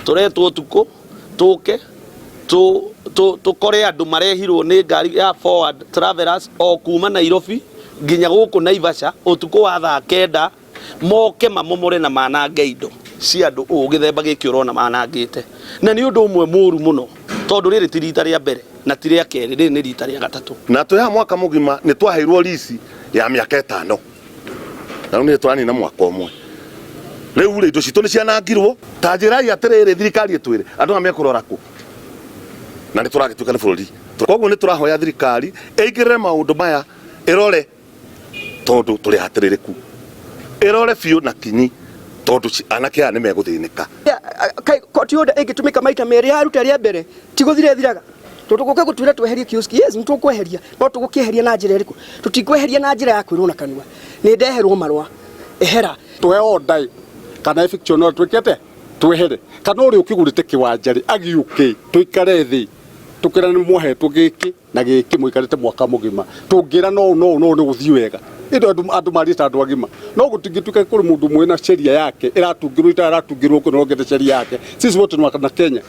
Tũretwo ũtukũ tũke tũkore andũ marehirwo nĩ ngari ya Forward Travelers o kuma Nairobi nginya gũkũ Naivasha ũtukũ wa thaa kenda, moke mamomore na manange indo cia andũ ũũ gĩthemba gĩkĩ ũrona manangĩte. Na nĩ ũndũ ũmwe mũru mũno tondũ rĩrĩ ti rita rĩa mbere na ti rĩa kerĩ, rĩrĩ nĩ rita rĩa gatatũ. Na twĩ haha mwaka mũgima nĩ twaheirwo lease ya mĩaka ĩtano na rĩu nĩ tũranina mwaka ũmwe. Rĩu rĩ, indo citũ nĩ cianangirwo. Ta njĩrai atĩrĩrĩ, thirikari ĩtwĩre andũ aya mekũrora kũ? Na nĩ tũragĩtuĩka nĩ bũrũri. Koguo nĩ tũrahoya thirikari ĩingĩrĩre maũndũ maya, ĩrore tondũ tũrĩ hatĩrĩrĩku, ĩrore biũ na kinyi tondũ anake aya nĩ megũthĩnĩka. Court order ĩngĩtũmĩka maita merĩ yaruta rĩa mbere ti gũthira ĩthiraga. Tondũ gũka gũtwĩra tweherie kioski, yes, nĩ tũkweheria, no tũgũkĩeheria na njĩra ĩrĩkũ? Tũtikweheria na njĩra ya kwĩrwo na kanua. Nĩ ndeherwo marũa, ehera. Tũhe order ĩ kana eviction order twĩke atĩa? Twehere. Kana ũrĩa ũkĩgũrĩte kĩwanja rĩ agĩũke tũikare thĩ tũkĩrane mwahetwo gĩkĩ na gĩkĩ mũikarĩte mwaka mũgima. Tũngĩra no no no nĩ gũthiĩ wega. Ĩndĩ andũ andũ marie ta andũ agima. No gũtingĩtuĩka kũrĩ mũndũ ũmwe na sheria yake ĩratungĩrwo ita aratungĩrwo kũna ongete sheria yake. Sisi wote ni wana Kenya.